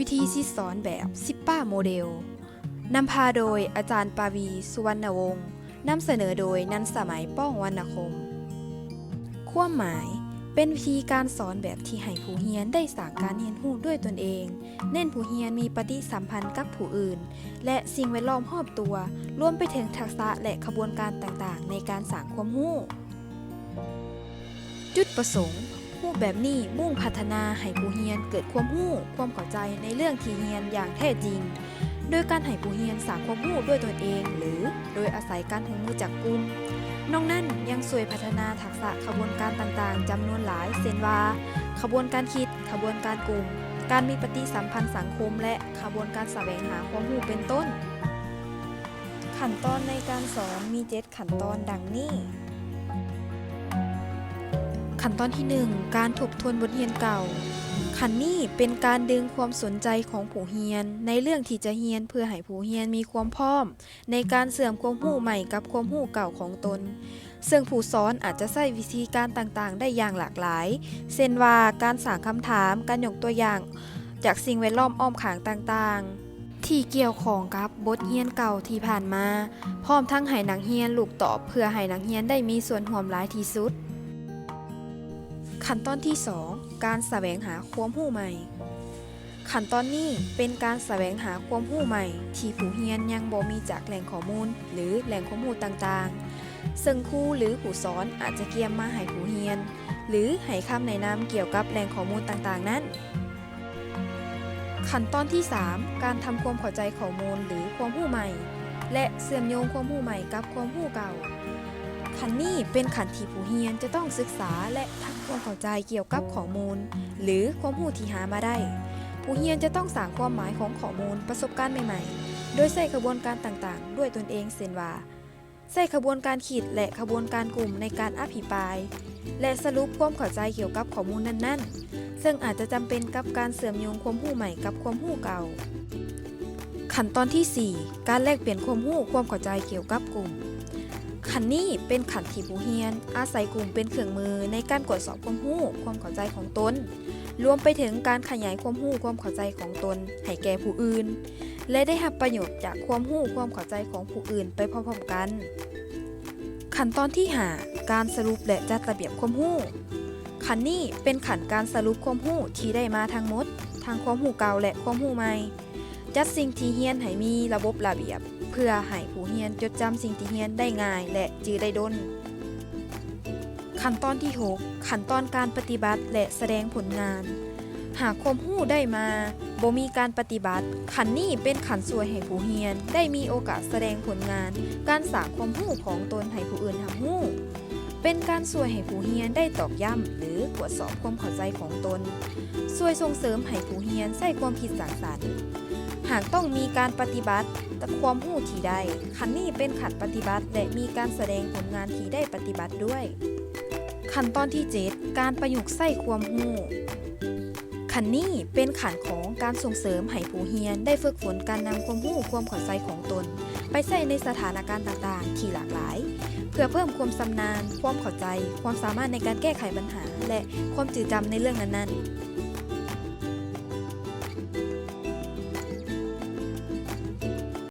ວິທີສິດສອນແບບຊິບປ້າໂມເດລ ນຳພາໂດຍອາຈານປາວີ ສຸວັນນະວົງ, ນຳສະເໜີໂດຍ ນັນສະໄໝ ປ້ອງວັນນະຄົມ. ຄວາມໝາຍ, ເປັນວິທີການສອນແບບທີ່ໃຫ້ຜູ້ຮຽນໄດ້ສ້າງການຮຽນຮູ້ດ້ວຍຕົນເອງ, ເນັ້ນຜູ້ຮຽນມີປະຕິສຳພັນກັບຜູ້ອື່ນ ແລະ ສິ່ງແວດລ້ອມຮອບຕົວ, ລວມໄປເຖິງທັກສະ ແລະ ຂະບວນການຕ່າງໆໃນການສ້າງຄວາມຮູ້. ຈຸດປະສົງ, ຮູບແບບນີ້ມຸ່ງພັດທະນາໃຫ້ຜູ້ຮຽນເກີດຄວາມຮູ້, ຄວາມເຂົ້າໃຈໃນເລື່ອງທີ່ຮຽນຢ່າງແທ້ຈິງ, ໂດຍການໃຫ້ຜູ້ຮຽນສ້າງຄວາມຮູ້ດ້ວຍຕົນເອງ ຫຼື ໂດຍອາໄສການຮ່ວມມືຈາກກຸ່ມ. ນອກນັ້ນຍັງຊ່ວຍພັດທະນາທັກສະຂະບວນການຕ່າງໆຈຳນວນຫຼາຍ, ເຊັ່ນວ່າ ຂະບວນການຄິດ, ຂະບວນການກຸ່ມ, ການມີປະຕິສຳພັນສັງຄົມ ແລະ ຂະບວນການສະແຫວງຫາຄວາມຮູ້ເປັນຕົ້ນ. ຂັ້ນຕອນໃນການສອນມີເຈັດຂັ້ນຕອນດັ່ງນີ້. ຂັ້ນຕອນທີໜຶ່ງ ການທົບທວນບົດຮຽນເກົ່າ. ຂັ້ນນີ້ເປັນການດຶງຄວາມສົນໃຈຂອງຜູ້ຮຽນໃນເລື່ອງທີ່ຈະຮຽນ ເພື່ອໃຫ້ຜູ້ຮຽນມີຄວາມພ້ອມໃນການເຊື່ອມຄວາມຮູ້ໃໝ່ກັບຄວາມຮູ້ເກົ່າຂອງຕົນ. ເຊິ່ງຜູ້ສອນອາດຈະໃຊ້ວິທີການຕ່າງໆໄດ້ຢ່າງຫຼາກຫຼາຍ, ເຊັ່ນວ່າ ການສ້າງຄຳຖາມ, ການຍົກຕົວຢ່າງຈາກສິ່ງແວດລ້ອມອ້ອມຂ້າງຕ່າງໆ ທີ່ກ່ຽວຂ້ອງກັບບົດຮຽນເກົ່າທີ່ຜ່ານມາ, ພ້ອມທັງໃຫ້ນັກຮຽນລູກຕອບ ເພື່ອໃຫ້ນັກຮຽນໄດ້ມີສ່ວນຮ່ວມຫຼາຍທີ່ສຸດ. ຂັ້ນຕອນທີສອງ ການສະແຫວງຫາຄວາມຮູ້ໃໝ່. ຂັ້ນຕອນນີ້ເປັນການສະແຫວງຫາຄວາມຮູ້ໃໝ່ທີ່ຜູ້ຮຽນຍັງບໍ່ມີຈາກແຫຼ່ງຂໍ້ມູນ ຫຼື ແຫຼ່ງຄວາມຮູ້ຕ່າງໆ, ເຊິ່ງຄູ ຫຼື ຜູ້ສອນອາດຈະກຽມມາໃຫ້ຜູ້ຮຽນ ຫຼື ໃຫ້ຄຳແນະນຳກ່ຽວກັບແຫຼ່ງຂໍ້ມູນຕ່າງໆນັ້ນ. ຂັ້ນຕອນທີສາມ ການທຳຄວາມເຂົ້າໃຈຂໍ້ມູນ ຫຼື ຄວາມຮູ້ໃໝ່ ແລະ ເຊື່ອມໂຍງຄວາມຮູ້ໃໝ່ກັບຄວາມຮູ້ເກົ່າ. ຂັ້ນນີ້ເປັນຂັ້ນທີ່ຜູ້ຮຽນຈະຕ້ອງສຶກສາ ແລະ ທຳຄວາມເຂົ້າໃຈກ່ຽວກັບຂໍ້ມູນ ຫຼື ຄວາມຮູ້ທີ່ຫາມາໄດ້. ຜູ້ຮຽນຈະຕ້ອງສ້າງຄວາມໝາຍຂອງຂໍ້ມູນ, ປະສົບການໃໝ່ໆ ໂດຍໃຊ້ຂະບວນການຕ່າງໆດ້ວຍຕົນເອງ, ເຊັ່ນວ່າ ໃຊ້ຂະບວນການຄິດ ແລະ ຂະບວນການກຸ່ມໃນການອະພິປາຍ ແລະ ສະຫຼຸບຄວາມເຂົ້າໃຈກ່ຽວກັບຂໍ້ມູນນັ້ນໆ, ເຊິ່ງອາດຈະຈຳເປັນກັບການເຊື່ອມໂຍງຄວາມຮູ້ໃໝ່ກັບຄວາມຮູ້ເກົ່າ. ຂັ້ນຕອນທີສີ່ ການແລກປ່ຽນຄວາມຮູ້, ຄວາມເຂົ້າໃຈກ່ຽວກັບກຸ່ມ. ຂັ້ນນີ້ເປັນຂັ້ນທີ່ຜູ້ຮຽນອາໄສກຸ່ມເປັນເຄື່ອງມືໃນການກວດສອບຄວາມຮູ້, ຄວາມເຂົ້າໃຈຂອງຕົນ, ລວມໄປເຖິງການຂະຫຍາຍຄວາມຮູ້, ຄວາມເຂົ້າໃຈຂອງຕົນໃຫ້ແກ່ຜູ້ອື່ນ ແລະ ໄດ້ຮັບປະໂຫຍດຈາກຄວາມຮູ້, ຄວາມເຂົ້າໃຈຂອງຜູ້ອື່ນໄປພ້ອມໆກັນ. ຂັ້ນຕອນທີຫ້າ ການສະຫຼຸບ ແລະ ຈັດລະບຽບຄວາມຮູ້. ຂັ້ນນີ້ເປັນຂັ້ນການສະຫຼຸບຄວາມຮູ້ທີ່ໄດ້ມາທັງໝົດ, ທັງຄວາມຮູ້ເກົ່າ ແລະ ຄວາມຮູ້ໃໝ່. ຈັດສິ່ງທີ່ຮຽນໃຫ້ມີລະບົບລະບຽບ ເພື່ອໃຫ້ຜູ້ຮຽນຈົດຈຳສິ່ງທີ່ຮຽນໄດ້ງ່າຍ ແລະ ຈື່ໄດ້ດົນ. ຂັ້ນຕອນທີຫົກ ຂັ້ນຕອນການປະຕິບັດ ແລະ ສະແດງຜົນງານ. ຫາກຄວາມຮູ້ໄດ້ມາບໍ່ມີການປະຕິບັດ, ຂັ້ນນີ້ເປັນຂັ້ນຊ່ວຍໃຫ້ຜູ້ຮຽນໄດ້ມີໂອກາດສະແດງຜົນງານການສ້າງຄວາມຮູ້ຂອງຕົນໃຫ້ຜູ້ອື່ນຮັບຮູ້. ເປັນການຊ່ວຍໃຫ້ຜູ້ຮຽນໄດ້ຕອກຢ້ຳ ຫຼື ກວດສອບຄວາມເຂົ້າໃຈຂອງຕົນ, ຊ່ວຍສົ່ງເສີມໃຫ້ຜູ້ຮຽນໃຊ້ຄວາມຄິດສ້າງສັນ. ຫາກຕ້ອງມີການປະຕິບັດຄວາມຮູ້ທີ່ໄດ້, ຂັ້ນນີ້ເປັນຂັ້ນປະຕິບັດ ແລະ ມີການສະແດງຜົນງານທີ່ໄດ້ປະຕິບັດດ້ວຍ. ຂັ້ນຕອນທີເຈັດ ການປະຍຸກໃຊ້ຄວາມຮູ້. ຂັ້ນນີ້ເປັນຂັ້ນຂອງການສົ່ງເສີມໃຫ້ຜູ້ຮຽນໄດ້ຝຶກຝົນການນຳຄວາມຮູ້, ຄວາມເຂົ້າໃຈຂອງຕົນ ໄປໃຊ້ໃນສະຖານະການຕ່າງໆທີ່ຫຼາກຫຼາຍ, ເພື່ອເພີ່ມຄວາມຊຳນານ, ຄວາມເຂົ້າໃຈ, ຄວາມສາມາດໃນການແກ້ໄຂບັນຫາ ແລະ ຄວາມຈື່ຈຳໃນເລື່ອງນັ້ນໆ.